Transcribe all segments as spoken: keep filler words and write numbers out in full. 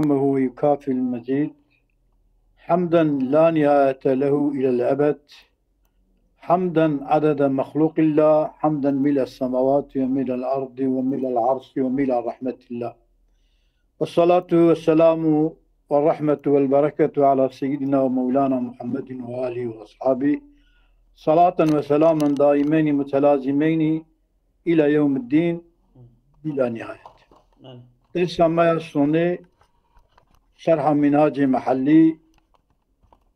نعمه ويكافئ المزيد، حمدا لا نهاية له إلى الأبد، حمدا عدد مخلوق الله، حمدا ملء السماوات وملء الأرض وملء العرش وملء رحمة الله. والصلاة والسلام والرحمة والبركة على سيدنا ومولانا محمد وآله وأصحابه، صلاة وسلاما دائمين متلازمين إلى يوم الدين بلا نهاية. Belê. Dersa me ya sonê Şerha Minhacê Mehellî,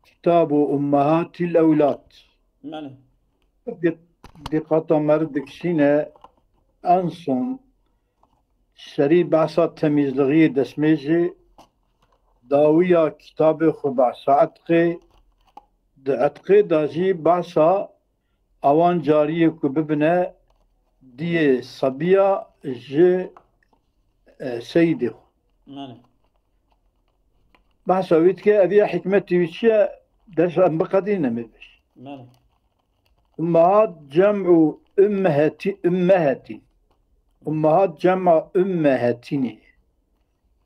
Kitabu Ummehatil Ewlad. Belê. Di-, diqata me re dikişîne en son serî behsa temîzlixiyê destmêjê, dawiya kitabê xwe behsa etqê, di etqê de jî behsa awan cariyê ku bibine diyê sebiya ji, e, seyidê xwe. Belê. Behsa wî dike, ev ya hikmetî wî çi ye? Ders em biqedîne me beş. Belê. Ummehat cem'u ummeheti-, ummehetin. Ummehat cem'a ummehetini.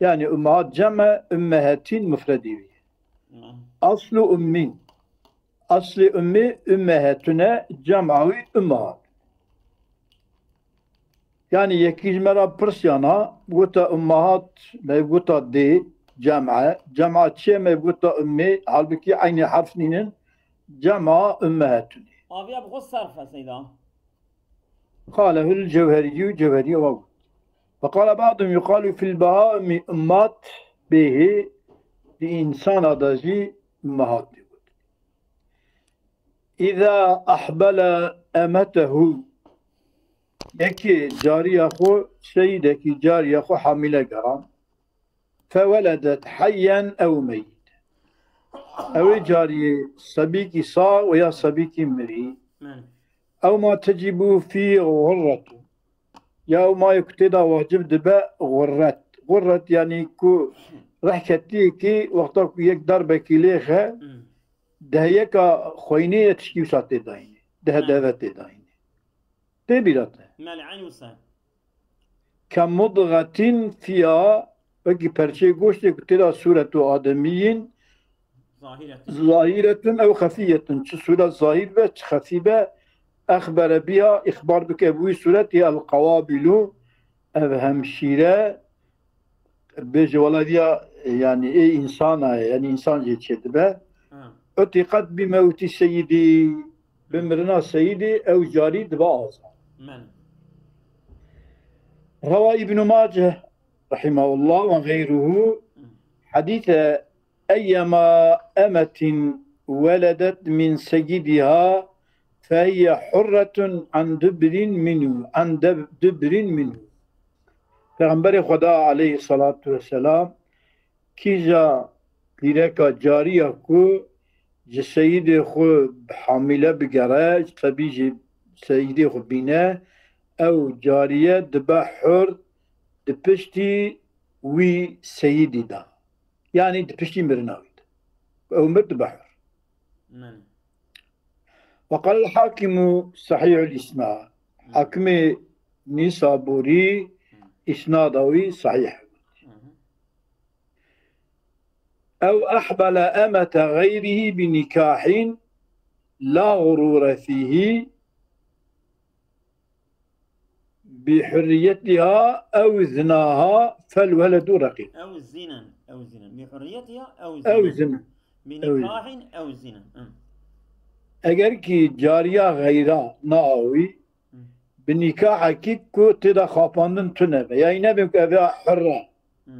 Yani ummehat cem'a ummehetin mufredî wî. Belê. Aslu ummin. Aslê ummî ummehetune, cem'a wî ummehat. Yani yekî ji me re pirsiyana, gota ummehat, me gota dê, cem'e. Cem'a çi ye? Me gota ummî, halbukî eynî herf nînin, cem'a ummehetune. Aviya bi xwe serf e, Seyda. Qalehul Cewheriyyu, Cewheriye wa got. Ve qale ba'dum yuqalu fil behaimi ummat bêhê, di însana de jî ummehat dê got. Îza ahbele emetehu, yekê cariya xwe, seyidekî cariya xwe hamîle geran. Feweledet heyyen ew meyît. Ew ê cariyê sebîkî sax û ya sebîkî mirî. Ew ma tecîbû fî xurretû. Ya ew mayê ku tê de wacib dibe xurret. Xurret yanî ku rehketiyekî wexta ku yek darbekî lêxe, Hmm. dehiyeka xweynê ye tişkî wisa tê dayînê. Dehe Hmm. deve tê dayînê. Tê bîra te. Mel eyn wisa. Ke mudxetin fiha, wekî perçeyê goştê ku tê de sûretu ademiyîn, Zahiretun. Zahiretun ew xefiyetun. Çi sûret zahîr be, çi xefî be, exbere biha, îxbar bike bi wî sûretî, el qawabîlu, ev hemşîre, bêje wela diya, yani ê însana ye, yani însan jê çêdibe. Ha. Utiqet bi mewtî seyidî, bi mirina seyidî ew carî dibe azad. Men. Rewa Îbnû Maceh, rahimahullah, ve geyruhu, Hı. Hedîse eyyema emetin weledet min seyidiha fehiye hurretun an dubrin minhu, an dub-, dubrin minhu. Peyxemberê Xweda aleyhissalatu vesselam kîja pîreka cariya ku ji seyidê xwe bi hamîle bigere, tebî jî seyidê xwe bîne, ew cariye dibe hur di piştî wî seyidî de. Yanî di piştî mirina wî de. Ew mir dibe hur. Men. Ve qal el hakimu sahihul isnad. Hı. Hakimê Nîsaburî Hı. isnada wî sahih. Hı hı. Ew ehbele emete xeyrihî bi nikahin la xurure fîhî bi hurriyetiha ew zinaha fel weledu reqîq. Ew zinen, ew zinen. Bi hurriyetiha ew Ew zinen. zina. Bi Ew nikahin ew zinen. Hı. Eger ki cariya xeyra na awî, Hı. bi nikahekî ku tê de xapandin tune be. Yanî nebin ku ev ya hurre. Hı.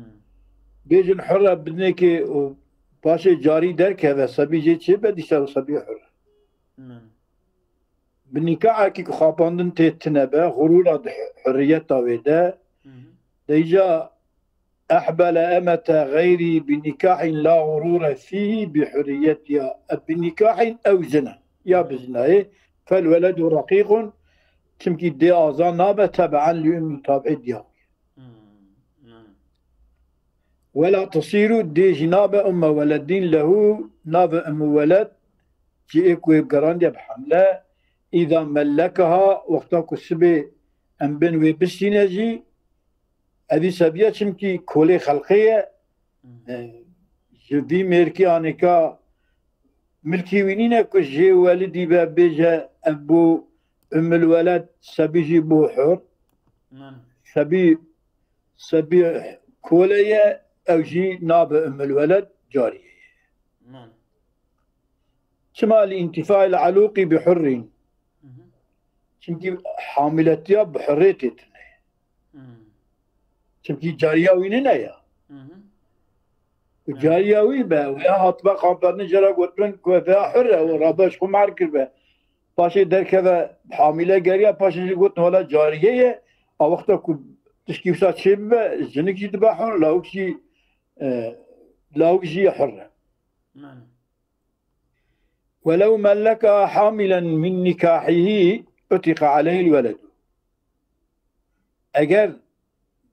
Bêjin hurre binekê û paşê carî derkeve, sebî jê çê be, dîsa sebî hurre. Hı. Bi nikahekî ku xapandin tê tine be, xurûra di hurriyeta wê de, Hı hı. deyca ehbele emete xeyrî bi nikahin la xurûre fîhî bi hurriyetiha, e, bi nikahin ew zina. Ya bi zinayê, fel weledu reqîqun, çimkî dê azan nabe, tebe'en li ummî, tabi'ê diya wî. Hmm, hmm. Wela tesîru, dê jî nabe umme weledîn lehu, nabe ummu weled, cihê ku wê bigerandiye bi hemle, îza mellekeha, wexta ku sibê em bên wê bistîne jî, evî sebiye çimkî kolê xelqê ye, E, ji vî mêrkî anêka milkî wî nîne ku jê welidî be bêje ev bû Ummul Weled, sebî jî bû hur. Mane. Sebî, sebî kole ye, ew jî nabe Ummul Weled, cariye ye. Mane. Çima li întifayil alûqî bi hurrîn? Hı hı. Çimkî hamiletiya bi hurrê tê tune. Hı. Çimkî cariya wî nîne ya. Hı hı. Û cariya wî be, wê hatibe xanberdin jê re gotin ku vêya hur e û rabe ji xwe mehr kiribe. Paşê derkeve hamîle geriya, paşê jî gotin wela cariye ye. A wexta ku tişkî wisa çêbibe, jinik jî dibe hur, lawik jî, e, lawik jî hur e. Mane. Welew melleka hamilen min nikahihi utika aleyhil weledu. Eger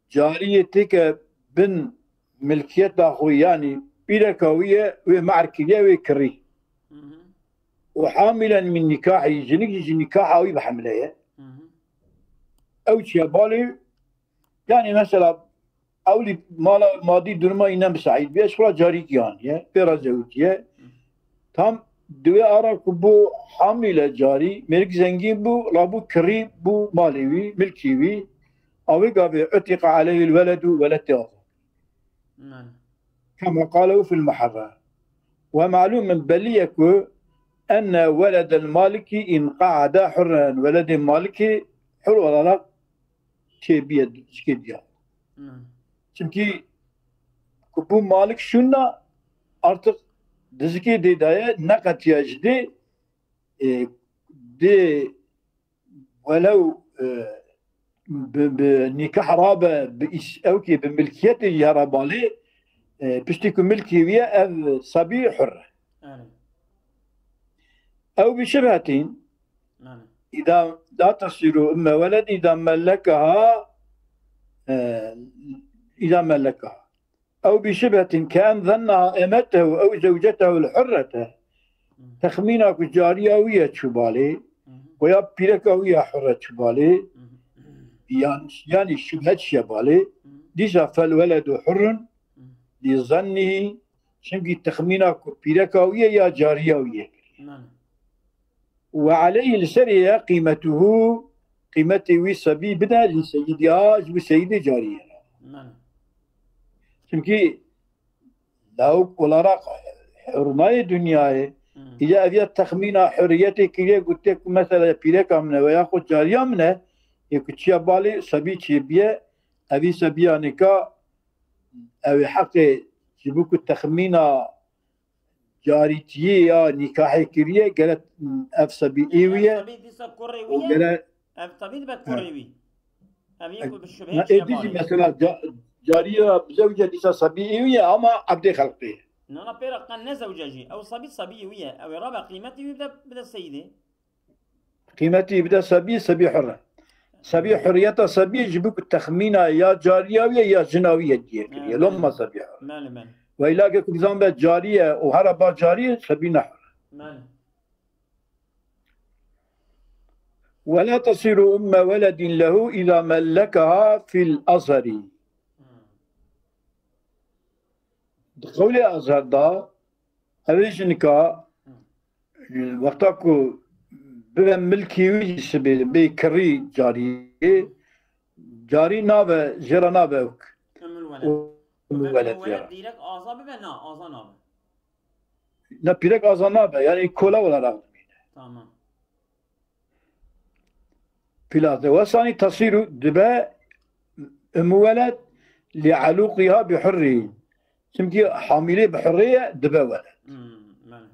cariyê têke bin milkiyeta xwe, yanî pîreka wî ye, wê mehr kiriye, wê kirî. Hı hı. Û hamilen min nikahî, jinik jî ji nikaha wî bi hemle ye. Hı hı. Ew çiye balê, yanî mesela ewlî mala madî duruma wî ne misaîd bûye, ji xwe re carîkî aniye, pê re zewiciye. Tam di wê ara ku bû hamîle carî, mêrik zengîn bû, rabû kirî bû malê wî, milkî wî. A wê gavê utika aleyhil weledu, weled tê azad. Mane. Kema qalehu fil muharrer. Ve malûm min belî ye ku enne weledel maliki in qaada hurren, weledê malikê hur olarak çêbiye, dizikê diya. Mane. Çimkî ku bû malik şûna, artık dizikê dê daye, neqetiya ji dê, e, dê welew, e, bi, bi nikah rabe, bi îs-, ewkê bi milkiyetê jî here balê, e, piştî ku milkî wî ye, ev sebî hur e. Erê. Ew bi şibhetîn, Mane. îda la tesiru umme weled, îda mellekaha, e, îda mellekaha. Ew bi şibhetîn ke en zennaha emetehu ew zewcetehu l-hurrete. Texmîna ku cariya wî ye çû balê, Hı hı. Weya pîreka wî ya hurre çû balê, Hı hı. yan, yanî şubhe çiye balê, Hı hı. dîsa fel weledu hurrun, Hı hı. li zennî, çimkî texmîna ku pîreka wî ye ya cariya wî ye. Mane. Ve aleyhi, li serê ye qîmetuhu, qîmetê wî sebî bide li seyidiha, ji bo seyidê cariyê re. Mane. Çimkî lawik olarak hurmayê dinyayê, Hı. îca ev ya texmîna hurriyetê kiriye, gotiye ku mesela pîreka min e veya xwe cariya min e, yê ku çiya balê sebî çêbiye, evî sebiya nika ew ê heqê ji bo ku texmîna carîtiyê ya nîkahê kiriye, gere ev sebî ê wî ye Sebî dîsa kurê û wî ye. gere Ev tabî dibe kurê wî. Ev yê ku bi şubheyê na çiye ê dî jî balê. Mesela ca-, cariya bi zewce dîsa sebî ê wî ye ama ebdê xelqê ye. Nana pê re qe ne zewce jî. Ew sabî sabî wî ye. Ew ê rabe qîmetî wî bide, bide seyidê. Qîmetî bide sebî, sebî hur e. Sebî hurriyeta sebî ji bo ku texmîna ya cariya wî ye ya jina wî ye diye kiriye. Evet. Loma sebî hur. Mele mele. Weyla ke ku bizan be cariye û hera ba cariye sebî ne hur. Mele. Ve la tesiru umme weledin lehu îza mellekaha fil azheri. Di qewlê Azhar da, ev ê jinika, wexta ku bibe milkî wî jî sibê, bê kirî carî, carî nabe, jê re nabe ewk. Ummul Û Weled. Ummul Ummul Weled jê re. Weled direkt aza bibe, na, aza nabe. Ne pîrek aza nabe, yani kola olarak dimîne. Tamam. Fil azheri. Ve sanî tesiru dibe Ummul Weled li alûqiha bi hurrî. Çimkî hamîlê bi hurrê ye, dibe weled. Hmm, mele.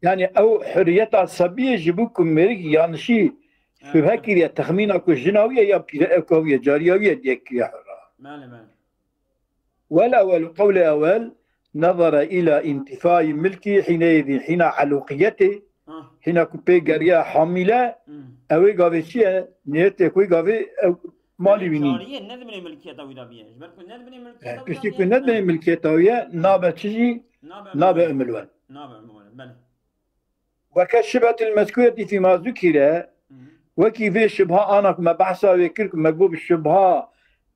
Yani ew hurriyeta sebiyê ji bo ku mêrik yanlişî Evet. şubhe kiriye, texmîna ku jina wî ye ya pîre ewka wî ye, cariya wî ye diye kiriye hurra. Mele mele. Wel ewel, qewlê ewel, nezere îla întifayî milkî hîneyê dî, hîna elûqiyetê, Ha. hîna ku pê geriya hamîle, Hmm. ew ê gavê çi ye? Niyetê ku gavê ew malî wî nî. Cariyê ne dibinê milkiyeta wî de biye. Ji ber ku ne dibinê milkiyeta E, wî de Piştî biye, ku ne dibê milketa wî ye, nabe çi jî, nabe nabe Ummul Ummul Weled. Nabe Ummul Weled, belê. Weke şibhetil mezkureti fîma zukire, Hı hı. wekî vê şibha ana ku me behsa wê kir, ku me got bi şibha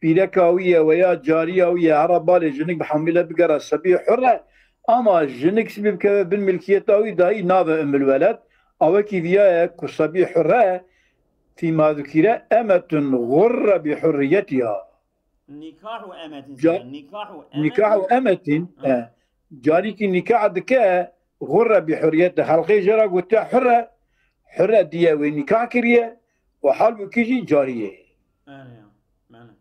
pîreka wî ye, weya cariya wî ye, hera balê jinik bi hemîle bigera sebî hur e, ama jinik sibî bikeve bin milkiyeta wî dayî nabe Ummul Weled. Awekî viya ye ku sebî hur e, fîma zukîre emetun gurre bi hurriyetiha. Nikah û emetin Ca- sibî. Nikah û Nikah û emetin. emetin, Ha. e, carîkî nikah dike, gurre bi hurriyetiha. Xelqê jê re gotiye hur e, hur e diye wê nikah kiriye û halbûkî jî carî ye. Belê ya. Belê.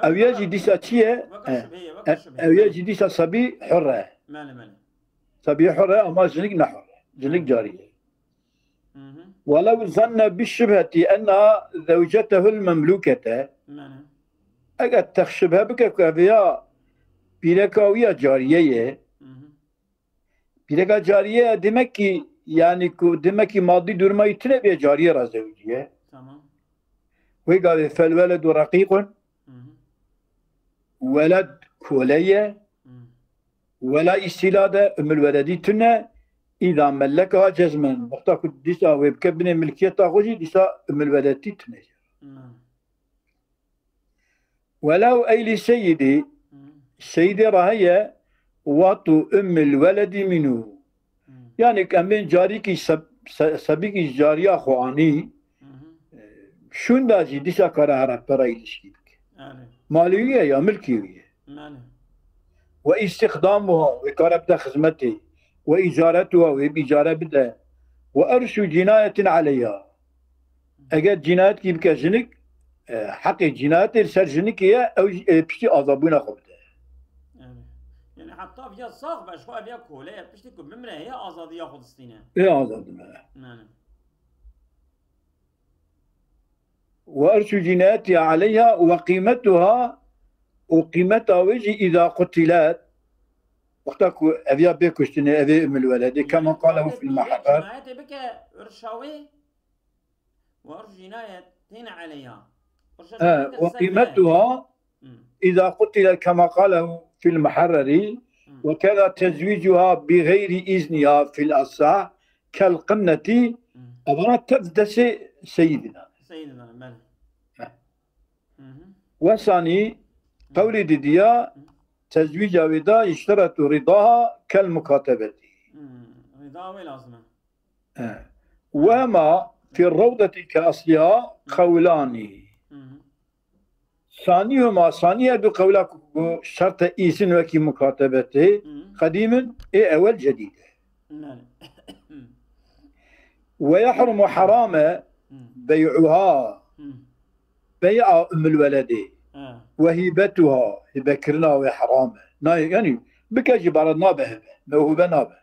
Ew ye jî dîsa çi ye? Weka E, şubhê ye, weka e, şubhê. Ew ye jî dîsa sebî hur e. Belê, belê. Sebî hur e ama jinik ne hur e. Jinik carî ye. Hı hı. Welew zenne bi şubheti enna zewcetehul memlûkete. Belê. Eger tex şubhe bike ku ev ya pîreka wî ya cariye ye. Hı hı. Pîreka cariye ye, demek ki, yani ku demek ki madî duruma wî tune bê cariye re zewciye. Tamam. Wê gavê fel weledu reqîqun. Hı hı. Weled kole ye. Hı. Wela îstîla de Ummul Weledî tune. Îza mellekaha cezmen. Wexta ku dîsa wê bike binê milkiyeta xwe jî dîsa Ummul Weledî tune. Hı. Welew ey li seyidî, Hı. seyidê re heye, watu Ummul Weledî minu. Hı. Yani em bên carîkî seb- se- sebîkî cariya xwe anî, Hı hı. şûnda jî dîsa kare here pera îlişkî bike. Belê. Malê wî ye ya milkê wî ye. Belê. Ve îstixdamuha, wê kare bide xizmetê. Ve îcaretuha, wê bi îcare bide. Ve erşu cinayetin aleyha. Eger cînayetkî bike jinik, e, heqê cînayetê li ser jinikê ye, ew jî, e, piştî azadbûna xwe bide. Yani, yani heta viya sax be, ji xwe viya kole ye, piştî ku bimre heye azadiya xwe distîne. Ê azad bime. Yani. Ve erşu cînayetiha aleyha ve qîmetuha, û qîmeta wê jî îza qutilet, wexta ku ev ya bê kuştinê, ev ê Ummul Weledê, kema qalehu fil muharrer. Cinayetê bike irşa wê, ve erşu cinayet têne aleyha. Irşa E, cinayetê ve qisey qîmetuha Hı. îza qutilet kema qalehu fil muharreri, Hı. ve keza tezwîcuha bi geyri îzniha fil asah, kel qinneti, Hı. evana tev destê seyidina. Seyidina, belê. Heh. Hı hı. Wesanî qewlê didiya tezwîca wê da işteretu ridaha kel mukatebeti. Hı. Rida wê lazim e. E. Wema fi rewdeti ke asliha qewlani. Hı hı. Sanî huma, sanî her du qewla ku, ku şerte îzin wekî mukatebetê Hı. qedîmin, ê ewel cedîd e. Belê. Ve yahrumu, haram e, Hı. bey'uha, Hı. bey'a Ummul Weledê, Ha. ve hîbetuha, hîbekirina wê haram e. Nayê, yani bike jî bara nabe hibe, mewhûbe nabe.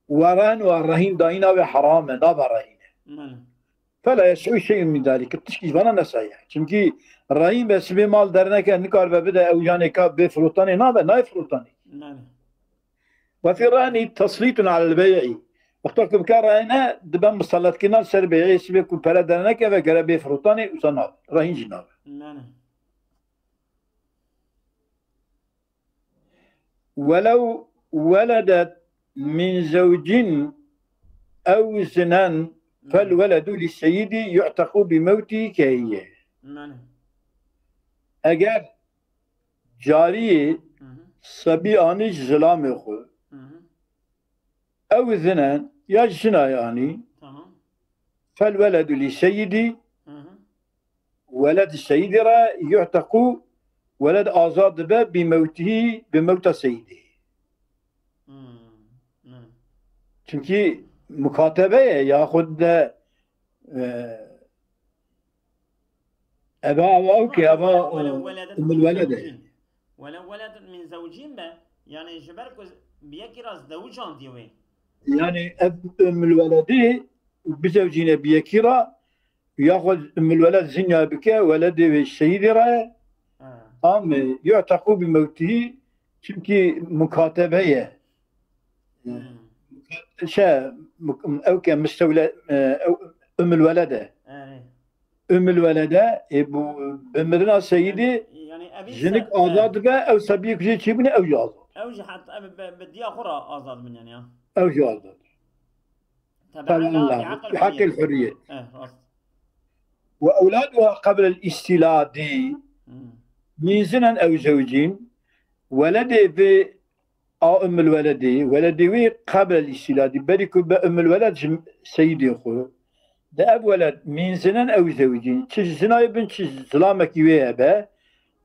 Ve rehn, ve rehîn dayîna wê haram e, nabe rehîne. Belê. Fela yes'u şey'un min zalik. Tişkî ji vana nesaya. Çimkî rehîn be sibê mal derneke nikaribe bide, ew yanê ka bê firotanê nabe, nayê firotanê. Belê. Ve fi rehni teslîtun alel bey'i. Wexta ku bike rehne, dibe miselletkirina ser bey'ê, sibê ku pere dernekeve gere bê firotanê, wisa nabe. Rehîn jî nabe. Belê. Welew weledet min zewcin ew zinen fel weledu li seyidî yu'tequ bi mewtî kehiye. Belê. Eger cariyê Hı hı. sebî anî ji zilamê xwe, Hı hı. ew zinen ya jina anî, Tamam. fel weledu li seyidî, Hı hı. weled seyidî re yu'tequ, weled azad dibe bi mewtihî, bi mewta seyidî. Hı. Hı. Çimkî mukatebe ye, yaxud de, e, eva, eva, ew ki, eva, e, Welew weledet Ummul min Weled e. zewcin. Welew weledet min zewcin be, yani ji ber ku bi yekî re zewicandî wê. Yani ev Ummul Weledî bizewcîne bi yekî re, yaxud Ummul Weled zinya bike, weledê wê şehîdê re ye. Ha. Am yu'tequ bi mewtihî, çimkî mukatebe ye. Hmm. Şey, muk- ew ke mistewle, e, ew, Ummul Weled e. Yani, Ummul Weled e, e, bu bi mirina seyidî yani ev jinik se- azad dibe, ew sebiyê ku jê çêbûne, ew jî azad. Ew jî heta bi, bi, bi diya xwe re azad bin yani ya. Ew jî azad. Tebe'en Tebe'en laha laha, fi fi haqqil haqqil hurriyet. hurriyet. Eh, rast. وأولادها قبل الاستلاد من زنا أو زوج. Weledê vê a umul weledê, weledê wê qebl el-îstîladî, berî ku be umul weled ji seyîdê xwe. De ev weled min zinen ew zewicîn, çi ji zinayê bin, çi zilamekî wê hebe,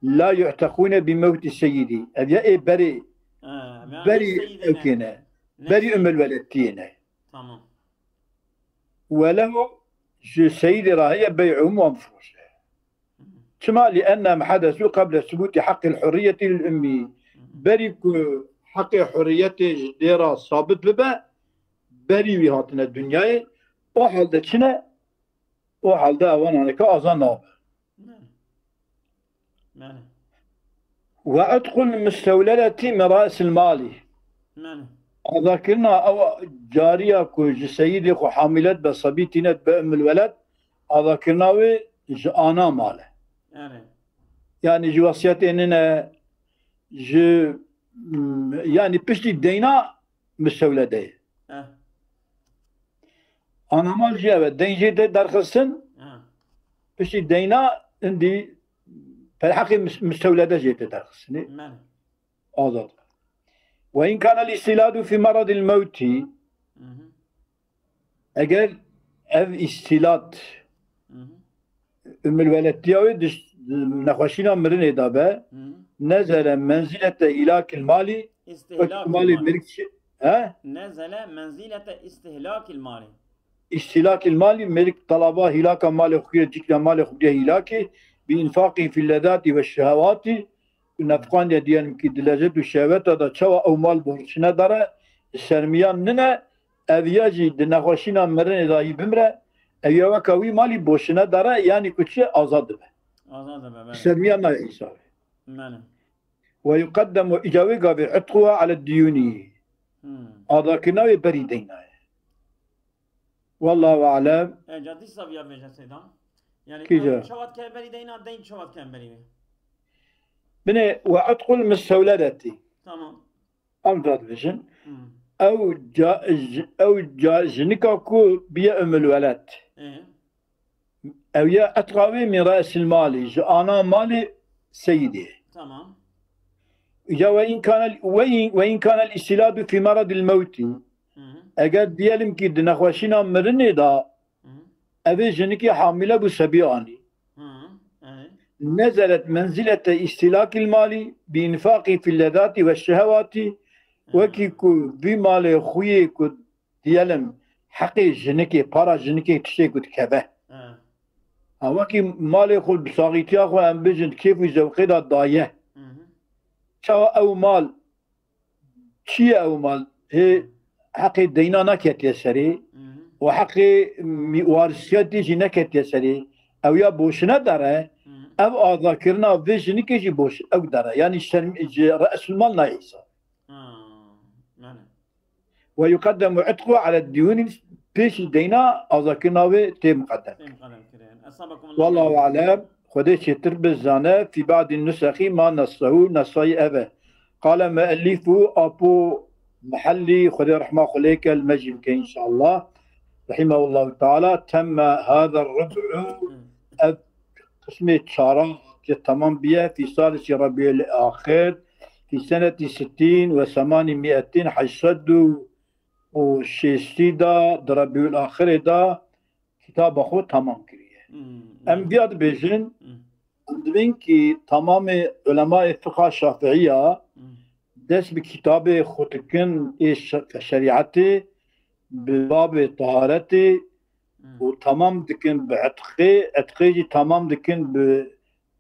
la yu'teqûne bi mewtî seyîdî. Ev ya ê berê, Ha, yani berî seyîdê ew ne? Kêne. Ne berî seyîdê? Umul welediyê ne. Tamam. Weleho ji seyîdê re heye bey'ûm wan firoşe. Çima? لأنهم حدثوا قبل ثبوت حق الحرية للأم. Berî ku heqê hurriyetê ji dê re sabit bibe, berî wî hatine dinyayê. O halde çi ne? O halde ewan aneke azad nabe. Yani. وعتق المستولدة من رأس المال. Yani. Azakirina ew cariya ku ji seyîdê xwe hamîlet be, sebî tînet be umul weled, azakirina wê ji ana mal e. Yani. Yani ji wesiyetê nine, ji, m, yani piştî deyna mistewlede ye. Eh. Ana mal jî ev e. Deyn jê tê derxistin, eh, piştî deyna hindî per heqê mis-, mistewlede jê tê derxistinê. Yani. Azad. وإن كان الاستلاد في مرض الموت. Mhm. Eger ev îstîlad, mhm, umul weledtiya wê di nexweşîna mirinê de be, mhm, nezele menzilete hîlakil malî, wek malê mirk çi-, he? Nezele menzilete istihlakil malî. Îstîlakil malî, mirk talaba hîlaka malê xwe kiriye, cikna malê xwe kiriye hîlakê, bi infaqî fil ledati ve şehewati, ku nefqandiye diyelim ki di lezet û şehweta de çawa ew mal borçine dare, sermiyan nine, ev ya jî di nexweşîna mirinê de yî bimre, ev ya weka wî malî borçine dare, yanî ku çi azad dibe. Azad dibe, belê. Sermiyan nayê hesabê. Belê. Ve yuqeddemu îca wê gavê itquha ala diyûnî. Hmm. Azadkirina wê berî deyna ye. Wallahu alem. E, ca dîsa viya bêje Seyda. Yani, kîja? Ew çawa dikeve berî deyna, deyn çawa dikeve berî wê? Binê ve itqul mistewledetî. Tamam. Em da dibêjin. Hmm. Ew ca-, j-, ew ca-, jinika ku biye umul weled. E. Ew ya etqa wê min re'sil malî, ji ana malê seyidê. Tamam. Ya ve in kanel, ve in, ve in kanel istiladu fi maradil mewtî. Hı hı. Eger diyelim ki di nexweşîna mirinê de, hı hı, ev ê jinikê hamile bû sebî anî. Hı hı. Evet. Nezelet menzilete istilakil malî bi infaqî fil ledati ve şehewati, hı, wekî ku vî malê xuyê ku diyelim heqê jinikê, para jinikê tiştê ku dikeve. Hı. Ha, wekî malê xwe bi saxîtiya xwe em bijin kêf û zewqê de daye. Hı hı. Çawa ew mal Çi ye ew mal? Hê heqê deyna naketiye serê, mhm, û heqê mî-, warisiyetê jî neketiye serê. Ew ya boşine dere, mhm, ev azakirina vê jinikê jî boş, ew dere. Yanî şerm-, ji re'sul mal nayê hesab. Ha, yani. Ve yuqeddemu itqu ala diyûnî, pêşî deyna azakirina wê tê miqeddem. Tê miqeddem kirin. Esabakumullah. Wallahu alem. Xwedê çêtir bizane, fî ba'dî nusexî ma nessehu, nesayî ev e. Qale meellifu, Apo Mihellî, Xwedê rehma xwe lê ke, li me jî bike înşallah. Rahimehullahu teala, temme hâze rub'u, ev qismê çara ke temam biye, fî salisi Rebî'il Axir, fî seneti sittîn ve semanî mi'etin, heşt sed û şêstî da, di Rebî'il Axirê da, kitaba xwe tamam kiriye. Hmm, em, hmm, viya dibêjin, hmm, em dibên ki tamamê ulemayê fiqha şafiiya, hmm, dest bi kitabê xwe dikin ê şe-, şerîetê, bi babê taharetê, hmm, û tamam dikin bi etqê, etqê jî tamam dikin bi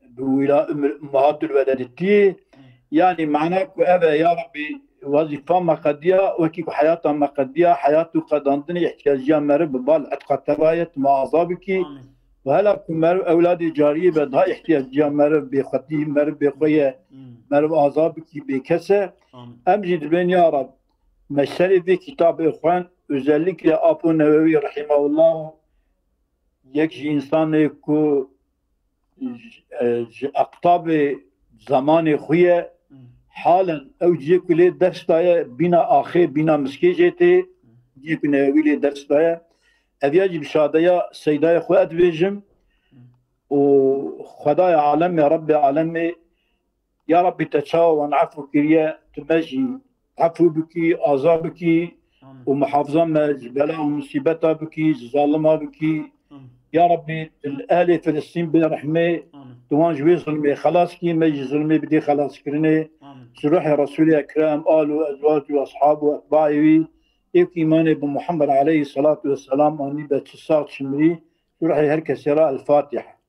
bi wîla umur-, ummahatul weledetiyê. Yanî mana ku ev e, ya Rabbî, wezîfa me qediya, wekî ku heyata me qediya, heyat û qedandinê ihtiyaciya meriv bi bal etqa te ve ye, tu me aza bikî. Amîn. Û hela ku meriv ewladê cariyê be, daha ihtiyaciya meriv bêxwedî, meriv bêxwe ye, hmm, meriv aza bikî, bêkes e. Amîn. Em jî dibên, ya Rab, me serê vê kitabê xwend, özellikle Apo Newewî rahimehullah, yek ji însanê ku ji, e, ji eqtabê zemanê xwe ye, hmm, halen ew cihê ku lê ders daye, bîna axê, bîna miskê jê tê, hmm, cihê ku Newewî lê ders daye. Ev ya jî bi şadeya seydayê xwe ez dibêjim. Hmm. û Xwedaya alemê, Rebbê alemê, ya Rebbî te çawa wan efû kiriye, tu me jî efû bikî, aza bikî û muhafaza me ji bela û musîbeta bikî, ji zalima bikî. Ya Rebbî, tu li ehlê Filistîn bê rehmê, tu wan ji wê zulmê xelas kî, me jî zulmê bidî xelaskirinê. Ji ruhê Resûlê Ekrem, al û ezwac û eshab û etbaê wî, ê ku îmanê bi Muhammed aleyhî selatu wesselam anî be çi sax çi mirî, ji ruhê her kesê re El Fatiha.